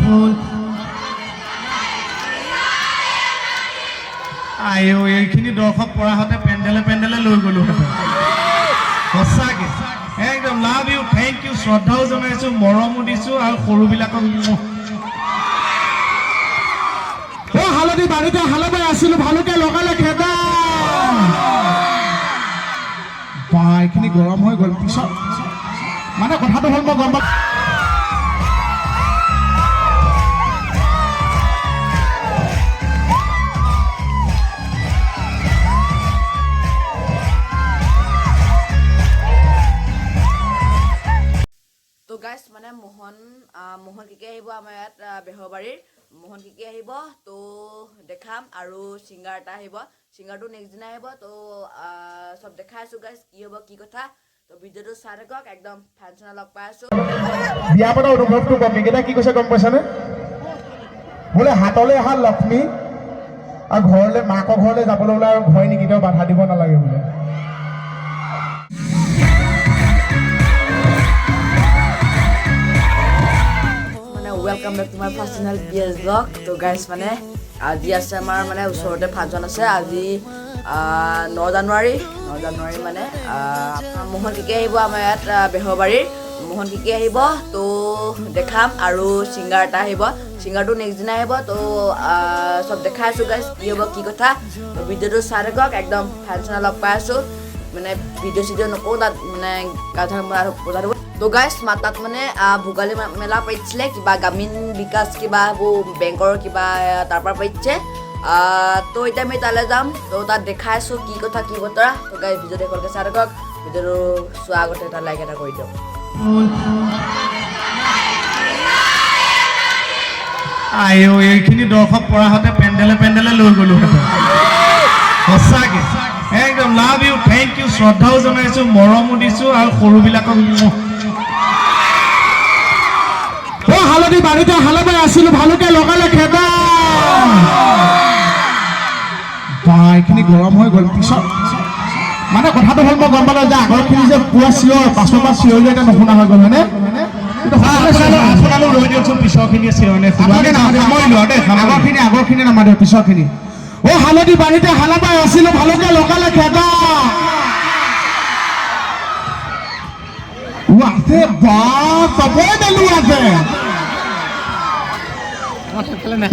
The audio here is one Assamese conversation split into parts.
ফুল। আইও, এইখিনি দৰ্শক পৰাহতে পেণ্ডেলে পেণ্ডেলে লৈ গ'লোহেঁতেন সঁচাকে। একদম লাভ you, thank U. শ্ৰদ্ধাও জনাইছো, মৰমো দিছো আৰু সৰুবিলাকক মুহ। অ হালধি বাৰীতে হালবাই আছিলো, ভালুকে লগালে খেদা। বা, এইখিনি গৰম হৈ গ'ল। পিছত মানে কথাটো হ'ল, মই গম পালোঁ। তো গাইছ, মানে মোহন কিকি আহিব আমাৰ ইয়াত, বেহৰবাৰীৰ মোহন কিকি আহিব, তো দেখাম। আৰু ছিংগাৰ এটা আহিব, ছিংগাৰটো নেক্সট দিনা আহিব। তো চব দেখাই আছোঁ গাইছ, কি হ'ব কি কথা। তো ভিডিঅ'টো চাই থাকক, একদম ফাংচনত লগ পাই আছোঁ। বিয়া পতা অনুভৱটো কম। এইকেইটা কি কৈছে গম পাইছানে? বোলে হাতলৈ অহা লক্ষ্মী আৰু ঘৰলৈ, মাকৰ ঘৰলৈ যাবলৈ ওলাই আৰু ঘৰে নেকি কেতিয়াও বাধা দিব নালাগে বোলে। মানে welcome back to my first channel PS blog. তো গাইছ, মানে আজি আছে আমাৰ মানে ওচৰতে ফাংচন আছে আজি, 9 জানুৱাৰী। 9 জানুৱাৰী মানে আপোনাৰ মোহন কিকি আহিব আমাৰ ইয়াত, বেহৰবাৰীৰ মোহন কিকি আহিব, তো দেখাম। আৰু ছিংগাৰ এটা আহিব, ছিংগাৰটো নেক্সট দিনা আহিব। তো চব দেখাই আছোঁ গাইছ, কি হ'ব কি কথা। তো ভিডিঅ'টো চাই থাকক, একদম ফাংচনত লগ পাই আছোঁ। মানে ভিডিঅ' চিডিঅ' নকৰোঁ তাত, মানে গা ধা বজাই দিব। তো গাইছ, তাত মানে ভোগালী মেলা পাতিছিলে, কিবা গ্ৰামীণ বিকাশ কিবা এইবোৰ বেংকৰ কিবা তাৰ পৰা পাতিছে। তো এতিয়া আমি তালৈ যাম, তো তাত দেখাই আছোঁ কি কথা কি বতৰা। তো গাইছ, ভিডিঅ'টো শেষলৈকে চাই থাকক। ভিডিঅ'টো চোৱাৰ আগতে এটা লাইক এটা কৰি দিয়ক। ফুল। আইও, এইখিনি দৰ্শক পৰাহতে পেণ্ডেলে পেণ্ডেলে লৈ গ'লোহেঁতেন সঁচাকে। একদম লাভ you, thank U. শ্ৰদ্ধাও জনাইছো, মৰমো দিছো আৰু সৰুবিলাকক মুহ। অ হালধি বাৰীতে হালবাই আছিলো, ভালুকে লগালে খেদা। বা, এইখিনি গৰম হৈ গ'ল। পিছত মানে কথাটো হ'ল, মই গম পালো যে আগৰখিনি যে পুৰা চিঞৰ, পাছৰ পৰা চিঞৰিলে এতিয়া নুশুনা হৈ গ'ল, হয়নে? কিন্তু সকলোৱে চিঞৰে। আপোনালোক ৰৈ দিয়কচোন, পিছৰখিনিয়ে চিঞৰণে শুনো। আপোনালোকে নামাতিব। সামৰিলো আৰু দেই, সামৰিলো। আগৰখিনি নামাতিব, পিছৰখিনি। অ হালধি বাৰীতে হালবাই আছিলো, ভালুকে লগালে খেদা। ও আছে বা, চবৰে নেলু আছে।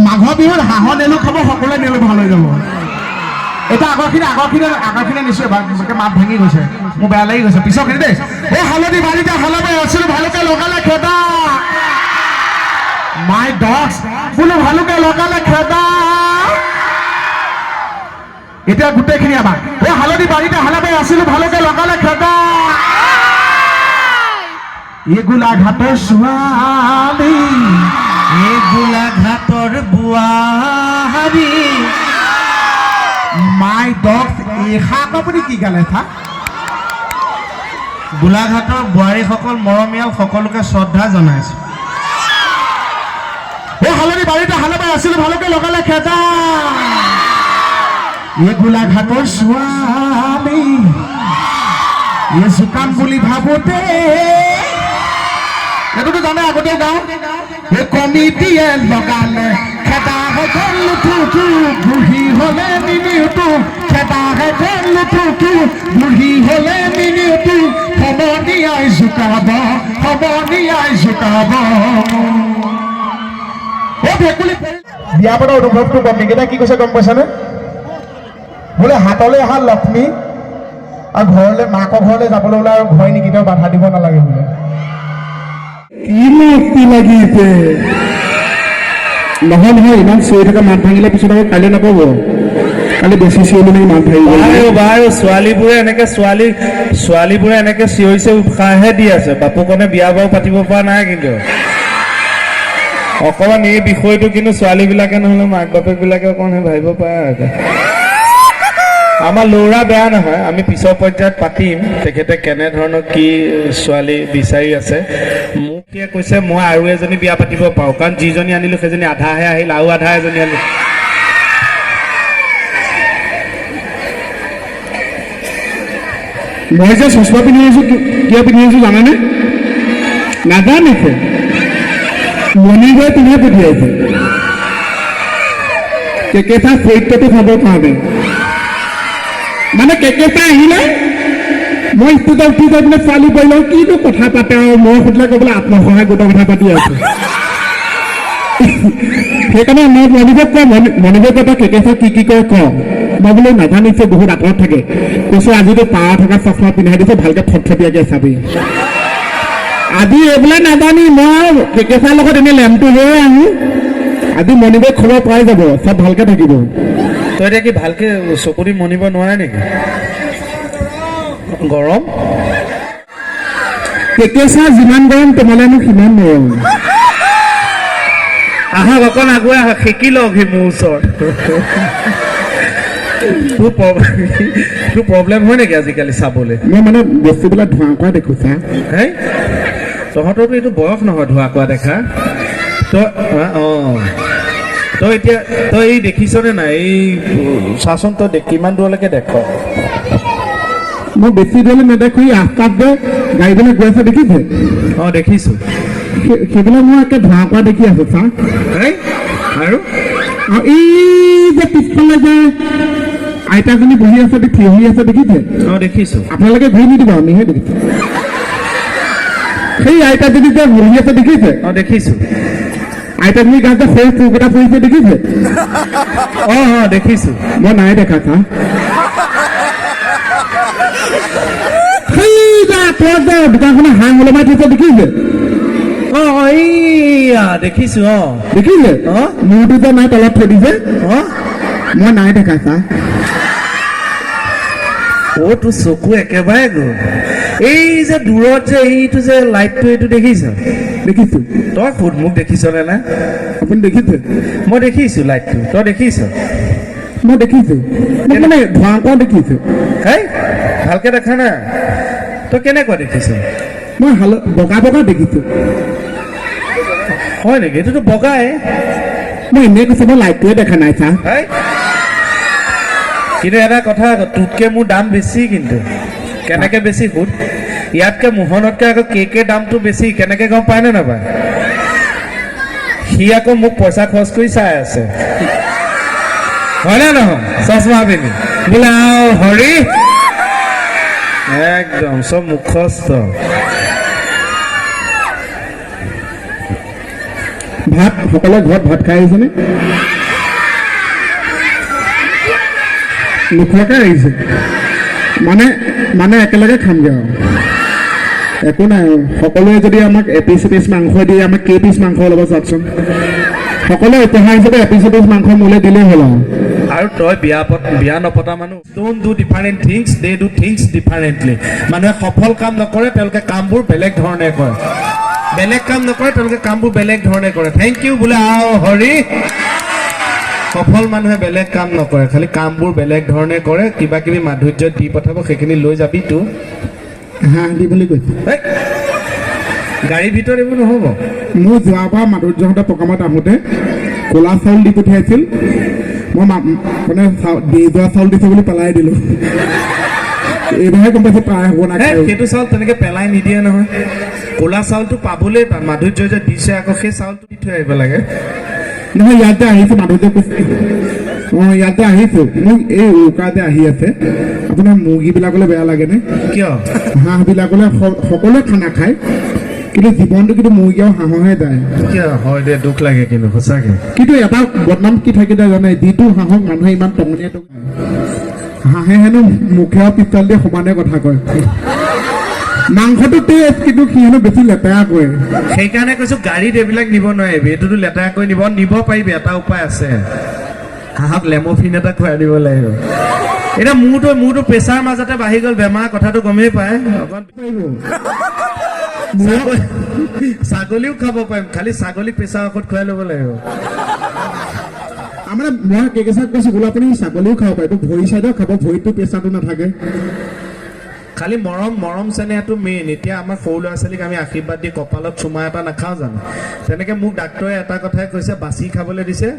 মাঘৰ বিহুত হাঁহৰ নেলু খাব, সকলোৱে নেলু ভাল হৈ যাব। এতিয়া আগৰখিনি নিশ্চয় মাত ভাঙি গৈছে, মোৰ বেয়া লাগি গৈছে। পিছৰখিনি দেই। এই হালধি বাৰীতে হালবাই আছিলো, ভালুকে লগালে খেদা। মাই ডগছ, বোলো ভালুকে লগালে খেদা। এতিয়া গোটেইখিনি এবাৰ। এই হালধি বাৰীতে হালবাই আছিলো, ভালুকে লগালে খেদা। এই গোলাঘাটৰ ছোৱালী, এই গোলাঘাটৰ বোৱাৰী। মাই ডগছ, এই শাক আপুনি কি গালে থাক। গোলাঘাটৰ বোৱাৰীসকল মৰমীয়াল, সকলোকে শ্ৰদ্ধা জনাইছো। এই হালধি বাৰীতে হালবাই আছিলো, ভালুকে লগালে খেদা। এই গোলাঘাটৰ ছোৱালী, এই জোকাম বুলি ভাবোতে, এইটোতো জানে, আগতেও গাওঁ। এই কমিটিয়ে লগালে খেদা হৈ গ'ল থুথু, বুঢ়ী হলে মিনিটো। খেদা হৈ গ'ল থুথু, বুঢ়ী হলে মিনিটো। সমনীয়াই জোকাব, সমনীয়াই জোকাব। অ ভেকুলী বিয়া পতা অনুভৱটো কম। এইকেইটা কি কৈছে গম পাইছানে? বোলে হাতলৈ অহা লক্ষ্মী আৰু ঘৰলৈ, মাকৰ ঘৰলৈ যাবলৈ ওলাই আৰু ঘৰে নেকি কেতিয়াও বাধা দিব নালাগে বোলে। কি মস্তি লাগিছে! নহয় নহয়, ইমান চিঞৰি থকা, মাত ভাঙিলে পিছত আকৌ কাইলৈ নাপাব। কালি বেছি চিঞৰিলে নেকি মাত ভাঙি গ'ল? বাৰু বাৰু, ছোৱালীবোৰে এনেকে চিঞৰিছে, উৎসাহহে দি আছে। বাপুকণে বিয়া বাৰু পাতিব পৰা নাই, কিন্তু অকণমান এই বিষয়টো কিন্তু ছোৱালীবিলাকে নহ'লে মাক বাপেক বিলাকে অকণমান সেই ভাবিব পাৰে আৰু। আমাৰ ল'ৰা বেয়া নহয়, আমি পিছৰ পৰ্যায়ত পাতিম তেখেতে কেনেধৰণৰ কি ছোৱালী বিচাৰি আছে। মোক এতিয়া কৈছে, মই আৰু এজনী বিয়া পাতিব পাৰোঁ, কাৰণ যিজনী আনিলোঁ সেইজনী আধাহে আহিল, আৰু আধা এজনী আনিলোঁ। মই যে চশমা পিন্ধি আহিছো, কিয় পিন্ধি আহিছো জানেনে? নাজানিছে। মণিবই তুমি পঠিয়াইছে কেকেচা চৰিত্ৰটো চাবৰ কাৰণে। মানে কেকেচা আহিলে মই ষ্টেজত উঠি গৈ পেলাই ছোৱালী বহি লওঁ, কিনো কথা পাতে আৰু মই সুধিলে ক'বলৈ আত্মসহায়ক গোটৰ কথা পাতি আছো। সেইকাৰণে মই মণিবক কওঁ, মণিবক কওঁ, তই কেকেচা কি কি কয় ক। মই বোলো নাজানিছো, বহুত আঁতৰত থাকে। কৈছো আজিতো পাৱাৰ থকা চশমা পিন্ধাই দিছো, ভালকে ফটফটীয়াকে চাবি। আজি এইবিলাক নাজানি মই কেকেচাৰ লগত এনেই লেম্পটো লৈ আহো। আজি মণিবক খবৰ পাই যাব, চব ভালকে থাকিব। তই এতিয়া কি ভালকে চকু দি মনিব নোৱাৰে নেকি? গৰম। কেকেচা যিমান গৰম, তোমালে মোক সিমান মৰম। আহক, অকণ আগুৱাই আহক, শিকি লওক সি মোৰ ওচৰত। তোৰ প্ৰব্লেম হয় নেকি আজিকালি চাবলৈ? মই মানে বস্তুবিলাক ধোঁৱা কোৱা দেখো চা। হে, তহঁতৰতো এইটো বয়স নহয় ধোঁৱা কোৱা দেখা। তই অঁ তই এতিয়া তই এই দেখিছনে নাই? এই চাচোন, তই কিমান দূৰলৈকে দেখ? মই বেছি দূৰলৈ নেদেখো। এই ৰাস্তাত যে গাড়ীবিলাক গৈ আছে দেখিছে? অঁ, দেখিছো। সেইবিলাক মই একে ধোঁৱা কোৱা দেখি আছো চা। হেই, আৰু আৰু এই যে পিছফালে যে আইতাজনী বহি আছে, থিয় হৈ আছে দেখিছে? অঁ, দেখিছো। আপোনালোকে ঘূৰি নিদিব, আমিহে দেখিছো। সেই আইতাজনী যে বহি আছে দেখিছে? অঁ, দেখিছো। আইতাজনী গাত যে সৰু পোক এটা পৰিছে দেখিছে? অঁ অঁ দেখিছো। মই নাই দেখা চা। সেই যে আঁতৰত যে দোকানখনে হাঁহ ওলমাই থৈছে দেখিছে? অঁ অঁ এইয়া দেখিছো। অঁ। দেখিছে? অঁ। মূৰটো যে নাই তলত থৈ দিছে। অঁ। মই নাই দেখা চা। অ', তোৰ চকু একেবাৰে গ'ল। এই যে দূৰত যে এইটো যে লাইটটো, এইটো দেখিছ? দেখিছো। তই সুধ মোক, দেখিছনে নাই? আপুনি দেখিছে? মই দেখিছো লাইটটো। তই দেখিছ? মই দেখিছো, মই মানে ধোঁৱা কোৱা দেখিছো। হেই, ভালকে দেখা নাই। তই কেনেকুৱা দেখিছ? মই হাল বগা বগা দেখিছো। হয় নেকি? এইটোতো বগাই। মই এনেই কৈছো, মই লাইটটোৱে দেখা নাই চা। হেই, কিন্তু এটা কথা আকৌ, তোতকে মোৰ দাম বেছি। কিন্তু কেনেকে বেছি সুধ। ইয়াতকে মোহনতকে আকৌ কেকে দামটো বেছি। কেনেকে গম পায় নে নাপায়? সি আকৌ মোক পইচা খৰচ কৰি চাই আছে, হয়নে নহয়? চশমা পিন্ধি বোলে আও হৰি, একদম চব মুখস্থ। ভাত সকলোৱে ঘৰত ভাত খাই আহিছেনে? নোখোৱাকে আহিছে মানে, মানে একেলগে খামগে আৰু একো নাই। আৰু সকলোৱে যদি আমাক এপিচ এপিচ মাংস দিয়ে, আমাক কেইপিচ মাংস ল'ব চাওকচোন। সকলোৱে উপহাৰ হিচাপে এপিচ এপিচ মাংস মোলৈ দিলেই হ'ল আৰু। আৰু তই বিয়া নপতা মানুহ, don't do different things, they do things differently. মানুহে সফল কাম নকৰে, তেওঁলোকে কামবোৰ বেলেগ ধৰণে কৰে। বেলেগ কাম নকৰে, তেওঁলোকে কামবোৰ বেলেগ ধৰণে কৰে। Thank U বোলে আও হৰি। সফল মানুহে বেলেগ কাম নকৰে, খালি কামবোৰ বেলেগ ধৰণে কৰে। কিবা কিবি মাধুৰ্য দি পঠাব, সেইখিনি লৈ যাবি তো। হাঁহ দি বুলি কৈছে। হেই, গাড়ীৰ ভিতৰত এইবোৰ নহ'ব। মোৰ যোৱাবাৰ মাধুৰ্যহঁতৰ প্ৰগ্ৰামত আহোঁতে ক'লা চাউল দি পঠিয়াইছিল। মই মানে দি যোৱা চাউল দিছে বুলি পেলাই দিলোঁ। এইবাৰহে গম পাইছোঁ প্ৰায় হ'ব নাই। হেই, সেইটো চাউল তেনেকে পেলাই নিদিয়ে নহয়। ক'লা চাউলটো পাবলৈ টান। মাধুৰ্য যে দিছে আকৌ সেই চাউলটো দি থৈ আহিব লাগে। নহয়, ইয়াতে আহিছোঁ, মাধুৰ্য কৈছে। অঁ, ইয়াতে আহিছোঁ। মোক এই উৰুকা যে আহি আছে, আপোনাৰ মুৰ্গীবিলাকলৈ বেয়া লাগেনে? কিয়? হাঁহবিলাকলৈ সকলোৱে খানা খায়, কিন্তু জীৱনটো কিন্তু মুৰ্গী আৰু হাঁহৰহে যায়। কিয় হয় দে, দুখ লাগে কিন্তু সঁচাকে। কিন্তু এটা বদনাম কি থাকি যায় জানে? যিটো হাঁহক মানুহে ইমান টঙনিয়াই টঙায়, হাঁহে হেনো মুখে আৰু পিছফাল দি সমানে কথা কয়। মাংসটো টেষ্ট, কিন্তু সি হেনো বেছি লেতেৰা কৰে। সেইকাৰণে কৈছো গাড়ীত এইবিলাক নিব নোৱাৰিবি। এইটোতো লেতেৰা কৰি নিব নিব পাৰিবি, এটা উপায় আছে, হাঁহক লেম'ফিন এটা খুৱাই দিব লাগিব। এতিয়া মোৰতো প্ৰেছাৰ মাজতে বাঢ়ি গ'ল, বেমাৰ কথাটো গমেই পায়। অকণ ছাগলীও খাব পাৰিম, খালি ছাগলীক প্ৰেছাৰ ঔষধ খুৱাই ল'ব লাগিব। আমাৰ মই কেকেচাক কৈছো বোলো আপুনি ছাগলীও খাব পাৰিব, ভৰি চাইডেও খাব, ভৰিতটো প্ৰেছাৰটো নাথাকে। খালি মৰম মৰম চেনেহটো মেইন। এতিয়া আমাৰ সৰু ল'ৰা ছোৱালীক আমি আশীৰ্বাদ দি কপালত চুমা এটা নাখাওঁ জানো? তেনেকে মোক ডাক্তৰে এটা কথাই কৈছে, বাচি খাবলৈ দিছে।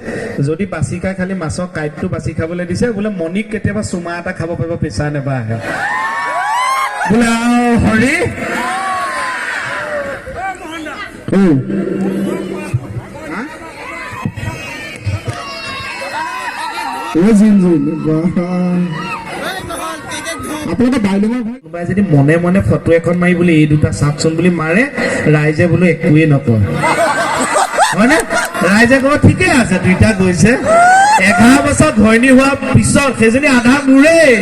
যদি বাচি খাই, খালি মাছৰ কাঁইটটো বাচি খাবলৈ দিছে। বোলে মণিক কেতিয়াবা চুমা এটা খাব পাৰিব, প্ৰেছাৰ নেবাঢ়ে বোলে। আও হৰি। অ জিন জিন, বাহ। আপোনালোকৰ বাইলুঙৰ ঘৰ? কোনোবাই যদি মনে মনে ফটো এখন মাৰি বুলি এই দুটা চাওকচোন বুলি মাৰে, ৰাইজে বোলো একোৱেই নকয়, হয়নে? ৰাইজে ক'ব ঠিকে আছে, দুইটা গৈছে। 11 বছৰ ঘৈণী হোৱাৰ পিছত সেইজনী আধা মোৰেই।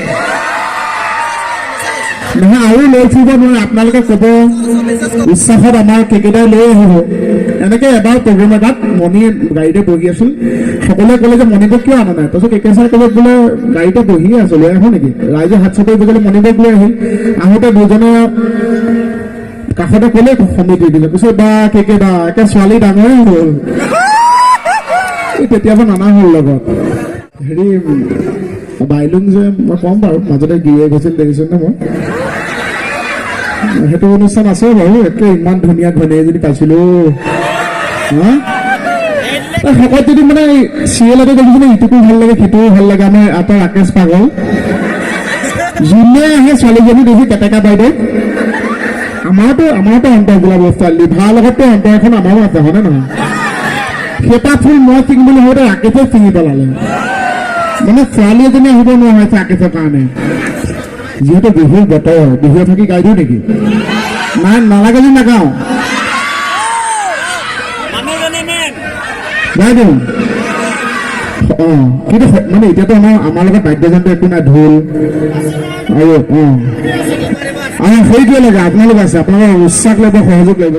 নহয়, আৰু লৈ ফুৰিব নোৱাৰে। আপোনালোকে ক'ব, উৎসাহত আমাৰ কেকেদাই লৈ আহিব। এনেকে এবাৰ প্ৰগ্ৰেম এটাত মণি গাড়ীতে বহি আছিল। সকলোৱে ক'লে যে মণিবক কিয় অনা নাই? তাৰপিছত কেকে ছাৰে ক'লে বোলে গাড়ীতে বহিয়ে আছো, লৈ আহো নেকি? ৰাইজে হাত চাপৰি বজালে, মণিবক লৈ আহিল। আহোঁতে দুজনে কাষতে ক'লে, সমিতি দিলে, কৈছে বা কেকে দা, একে ছোৱালী ডাঙৰেই হ'ল। এই তেতিয়াৰ পৰা নানা হ'ল লগত। হেৰি, বাইলুং যে মই ক'ম বাৰু, মাজতে গিৰিয়েক গৈছিল, দেখিছোঁ নে মই। সেইটো অনুষ্ঠান আছে বাৰু। একে ইমান ধুনীয়া ঘৈণী এজনী পাইছিলো, হা। এই শকত যদি মানে চিৰিয়েলতে দেখিছো, ইটোকো ভাল লাগে, সিটোও ভাল লাগে। আমাৰ এটা ৰাকেশ পাগল, যোনে আহে ছোৱালীজনী দেখি কেটেকা বাইদেউ। আমাৰতো অন্তৰ বোলা বস্তু, লিভাৰ লগততো অন্তৰ এখন আমাৰো আছে, হয়নে নহয়? সেইটা ফুল মই ছিঙি বুলি ভাবোতে ৰাকেশে ছিঙি পেলালে। মানে ছোৱালী এজনী আহিব নোৱাৰা হৈছে ৰাকেশৰ কাৰণে। যিহেতু বিহুৰ বতৰ, বিহু এফাকি গাই দিওঁ নেকি? নাই, নালাগে যদি নাগাওঁ। গাই দিওঁ। অ, কিন্তু মানে এতিয়াতো আমাৰ লগত বাদ্যযন্ত্ৰ একো নাই, ঢোল আৰু অ আৰু সেইটোৱে লাগে। আপোনালোক আছে, আপোনালোকৰ উৎসাহ লাগিব, সহযোগ লাগিব।